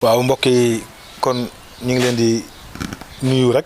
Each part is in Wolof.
waaw mbokk yi kon ñu ngi leen di nuyu rek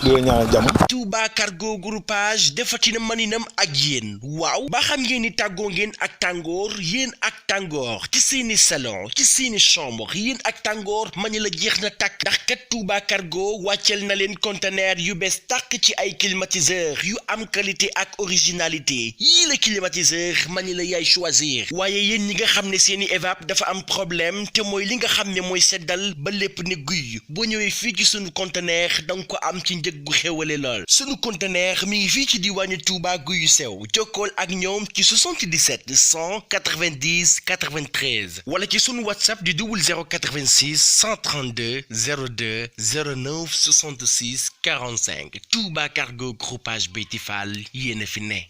di leen ñaanal jàmm. Touba Cargo groupage defatina maninam ak yéen waaw ba xam ngeen ni tàggoo ngeen ak tàngoor yéen ak tàngoor ci seeni salon ci seeni chambre yéen ak tàngoor mani la jeex na tàkk ndax kat Touba Cargo wàccel na leen conteneur yu bees tàkk ci ay climatiseur yu am qualité ak originalité yii la climatiseur mani la yaay choisir waaye yéen ñi nga xam ne seeni évap dafa am problème te mooy li nga xam ne mooy seddal ba lépp ne guy boo ñëwee fii ci sunu conteneur danga ko am ci njëg gu xéwale lool sunu conteneur mi ngi fii ci diwaanu Touba Guyu Sew jokkool ak ñoom ci 77 190 93 wala ci sunu whatsapp di 0086 132 02 09 66 45 Touba Cargo groupage Beyti Fall yéen a fi ne.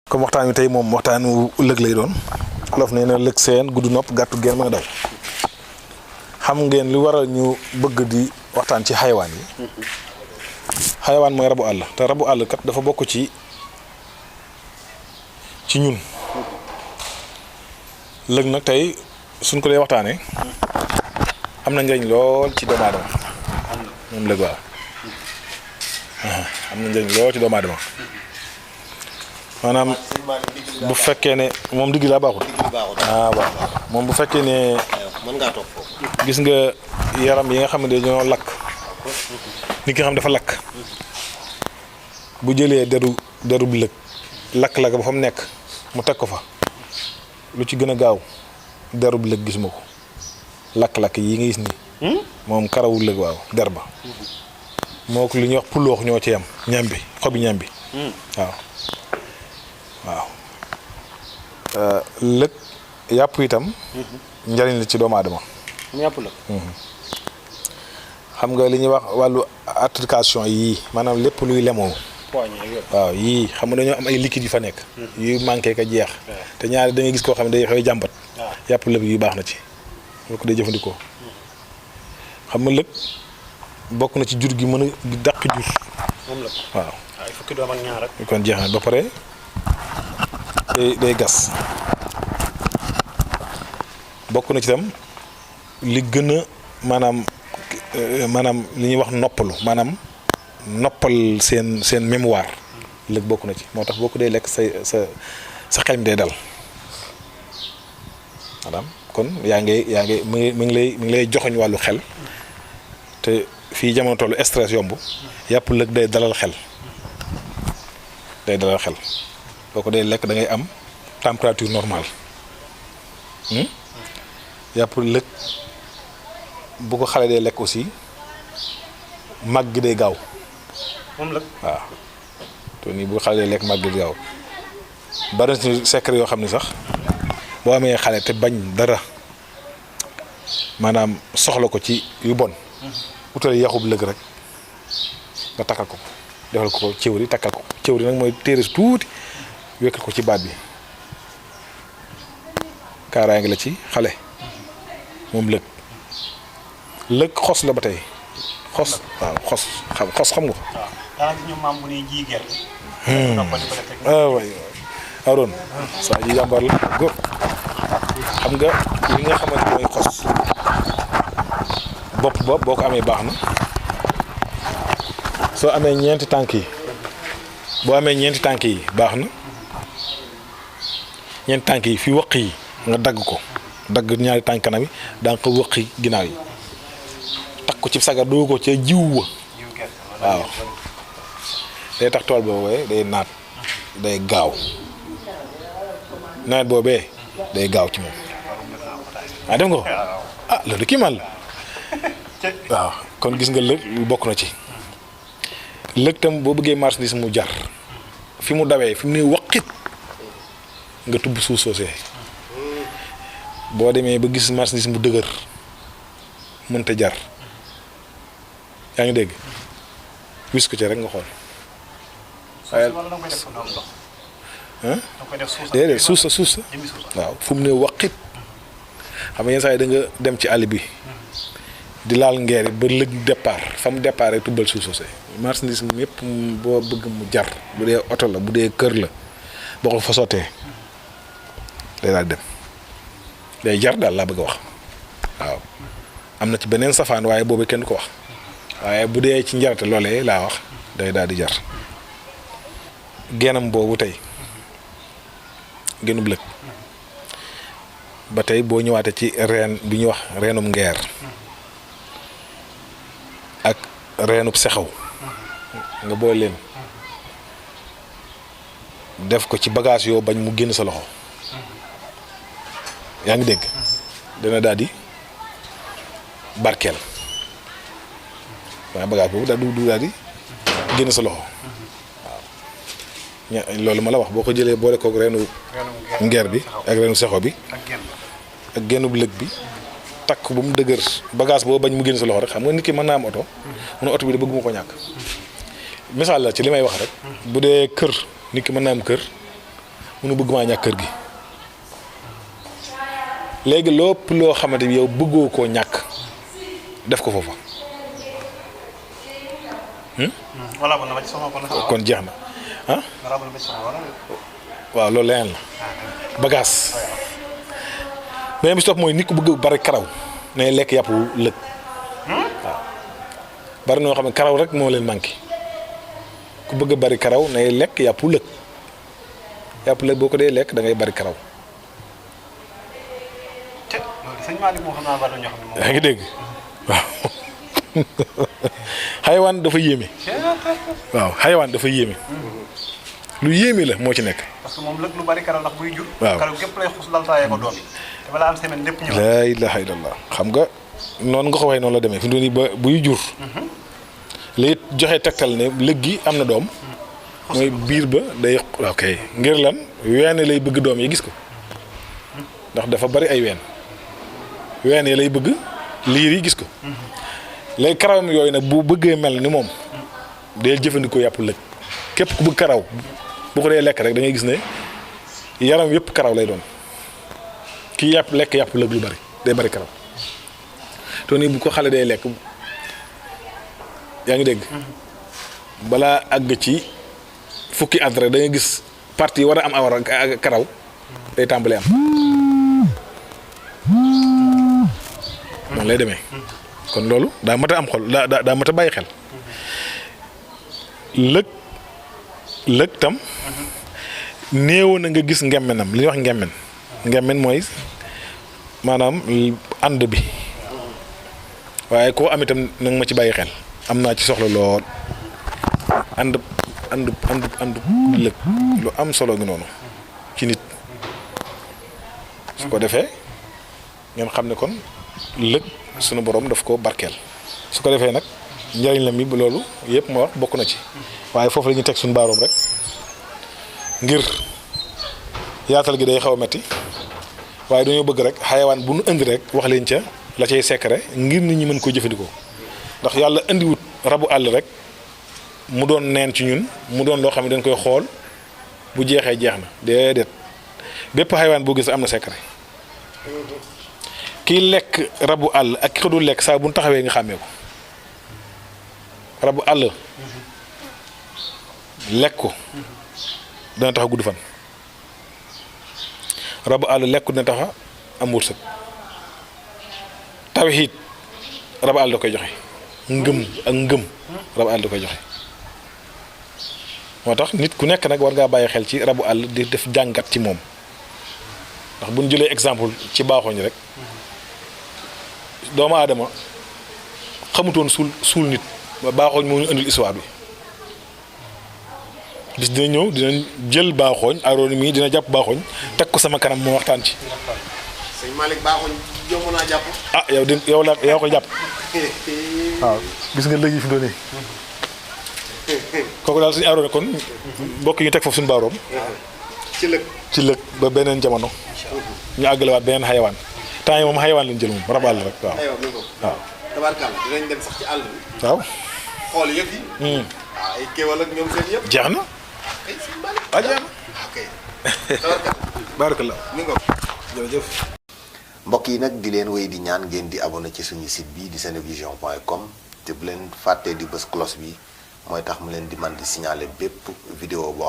comme waxtaan wi tey moom waxtaanu lëg lay doon olof nee na lëg seen gudd nopp gàttu geen mën a daw xam ngeen li waral ñu bëgg di waxtaan ci xayawaan yi. xayawaan mooy rabu àll te rabu àll kat dafa bokk ci ñun lëg nag tey suñ ko dee waxtaanee am na njëriñ lool ci doomu aadama moom lëg waaw am na njëriñ lool ci doomu aadama maanaam bu fekkee ne moom digg laa baaxul waaw moom bu fekkee ne mën ngaa toog foofu gis nga yaram yi nga xam ne dañoo lakk nit ki xam dafa lakk bu jëlee derub lëg lakk-lakk ba fa mu nekk mu teg ko fa lu ci gën a gaaw derub lëg gis ma ko lakk-lakk yi nga gis nii moom karawu lëg waaw der ba moo ko li ñuy wax puloox ñoo ci yam ñambi xobi ñambi waaw lëg yàpp itam njariñ la ci doomu aadama mu yàpp la xam nga li ñuy wax wàllu articulation yii maanaam lépp luy lemoo waaw yii xam nga dañoo am ay liquide yu fa nekk yu manqué ka jeex te ñaari da ngay gis koo xam ne day xëy jàmbat yàpp lëg yu baax na ci lu ko day jëfandikoo xam nga lëg bokk na ci jur gi mën a dàq jur moom la waaw ay fukki doom ak ñaar rek kon jeex na ba pare day gas bokk na ci tam li gën a maanaam li ñuy wax noppalu maanaam noppal seen mémoire lëg bokk na ci moo tax boo ko dee lekk sa xel mi day dal maanaam kon yaa ngi mi ngi lay joxoñ wàllu xel te fii jamono tollu stress yomb yàpp lëg day dalal xel boo ko dee lekk da ngay am température normale yàpp lëg bu ko xale dee lekk aussi màgg gi day gaaw moom la waaw te nii bu xale dee lekk màgg gi day gaaw bari na ci secret yoo xam ne sax boo amee xale te bañ dara maanaam soxla ko ci yu bon utal yaxub lëg rek nga takkal ko defal ko cëwri takkal ko cëwri nag mooy téere su tuuti wekkal ko ci baat bi kaaraange la ci xale moom lëg xos la ba tey xos waaw xos xam nga ko. waaw ñu maam bu ne ji gerte. waay aroon saa ji jàmbar la góor xam nga li nga xamante mooy xos bopp ba boo ko amee baax na soo amee ñeenti tànk yi baax na ñeenti tànk yi fi wëq yi nga dagg ñaari tànk kanam yi daa nga ko wëqi ginnaaw yi takk ko ci sagar doo ko ca jiw wa waaw day tax tool boobee day naat day gaaw nawet boobee day gaaw ci moom def nga ko loolu kii man la waaw kon gis nga lëg bokk na ci lëg tam boo bëggee marchandise mu jar fi mu dawee fi mu ne waqit nga tubb suuf soosee boo demee ba gis marchandise mu dëgër mënta jar yaa ngi dégg wis ko ci rek nga xool waaye déedéet suuf sa waaw fu mu ne waqit xam nga yenn saa yi da nga dem ci àll bi di laal ngeer yi ba lëg départ fa mu départ rek tubbal suuf soosee marchandise mu yëpp boo bëgg mu jar bu dee oto la bu dee kër la boo ko fa sottee day daal dem day jar daal laa bëgg a wax waaw am na ci beneen safaan waaye boobu kenn du ko wax waaye bu dee ci njarate loolee laa wax day daal di jar genam boobu tey genub lëg ba tey boo ñëwaatee ci reen bi ñuy wax reenum ngeer ak reenub sexaw nga boole leen def ko ci bagage yoo bañ mu génn sa loxo yaa ngi dégg dana daal di barkeel waaye bagage boobu daal du daal di génn sa loxo waaw loolu ma la wax boo ko jëlee boole koog reenu ngeer bi ak reenu sexo bi ak génnub lëg bi takk ba mu dëgër bagage boo bañ mu génn sa loxo rek xam nga nit ki mën naa am oto mu ne oto bi de bëgguma ko ñàkk misaal la ci li may wax rek bu dee kër nit ki mën naa am kër munu bëgg maa ñàkk kër gi léegi lépp loo xamante bi yow bëggoo koo ñàkk def ko foofa wala bon na ci sama kon jeex na ah waaw loolu leneen la bagage beneen bi si topp mooy nit ku bëgg bari karaw nay lekk yàpp lëg waaw bari noo xam ne karaw rek moo leen manqué ku bëgg bari karaw nay lekk yàpp lëg boo ko dee lekk da ngay bari karaw yaa ngi dégg waaw xayawaan dafa yéeme waaw xayawaan dafa yéeme lu yéeme la moo ci nekk. parce que moom lëg lu bari karaw ndax buy jur. waaw karaw gépp lay xus laltaayee ko doom yi te balaa am semaine lépp ñëw. laa ilaaha illallah xam nga noonu nga ko waxee noonu la demee fi mu toll nii ba buy jur. li joxe tegtal ne lëg gi am na doom. mooy biir ba day ok ngir lan ween lay bëgg doom yi gis ko ndax dafa bari ay ween yi lay bëgg liir yi gis ko léegi karawam yooyu nag bu bëggee mel ni moom day jëfandikoo yàpp lëg képp ku bëgg karaw bu ko dee lekk rek da ngay gis ne yaram yëpp karaw lay doon kii lekk yàpp lëg lu bari day bari karaw te nii bu ko xale day lekk yaa ngi dégg balaa àgg ci fukki at rek da ngay gis partie war a am awar ak karaw day tàmbalee am noonu lay demee kon loolu daa mat a am xol daa mat a bàyyi xel lëg tam néewoon na nga gis ngemmenam li ñuy wax ngemmen mooy maanaam ànd bi waaye koo am itam nag ma ci bàyyi xel am naa ci soxla lool ànd lëg lu am solo gi noonu ci nit su ko defee ngeen xam ne kon lëg sunu borom daf ko barkeel su ko defee nag njëriñ la mi ba loolu yëpp ma wax bokk na ci waaye foofu la ñuy teg suñu baaroom rek ngir yaatal gi day xaw a metti waaye dañoo bëgg rek xayawaan bu nu indi rek wax leen ca la cay secret ngir nit ñi mën koo jëfandikoo ndax yàlla indiwut rabu àll rek mu doon neen ci ñun mu doon loo xam ne dañ koy xool bu jeexee jeex na déedéet bépp xayawaan boo gis am na secret kiy lekk rabu àll ak ki ko dul lekk saa bu ñu taxawee nga xàmmee ko rabu àll lekk ko dana tax a gudd fan rabu àll lekk ko dina tax a am wërsëg tawhiid rabu àll da koy joxe ngëm rabu àll da koy joxe moo tax nit ku nekk nag war ngaa bàyyi xel ci rabu àll di def jàngat ci moom ndax bu ñu jëlee exemple ci baaxooñ rek doomu aadama xamutoon suul nit ba baaxooñ moo ñu indil histoire bi bis dina ñëw dina jël baaxooñ aroon mii dina jàpp baaxooñ teg ko sama kanam moo waxtaan ci. sëñ Malick baaxooñ yomb naa jàpp. ah yow la yaa ko jàpp waaw gis nga léegi fi mu doon nii kooku daal suñu aroon kon mbokk yi ñu teg foofu suñu baaroom ci lëg ba beneen jamono ñu àggalewaat beneen xayawaan temps yi moom xayawaan lañ jël moom rab àll rek waaw. waaw tabarkalla dinañ dem sax ci àll bi. waaw. xool yëpp yi. ay kéwal ak ñoom seen yëpp. jeex na. kay sëñ Malick. ah jeex na. ok tabarkalla. barakallah. mi ngoog. jërëjëf. mbokk yi nag di leen wéy di ñaan ngeen di abonné ci suñu site bi di senevision.com te bu leen fàttee di bës cloche bi mooy tax mu leen di man di signaler bépp vidéo boo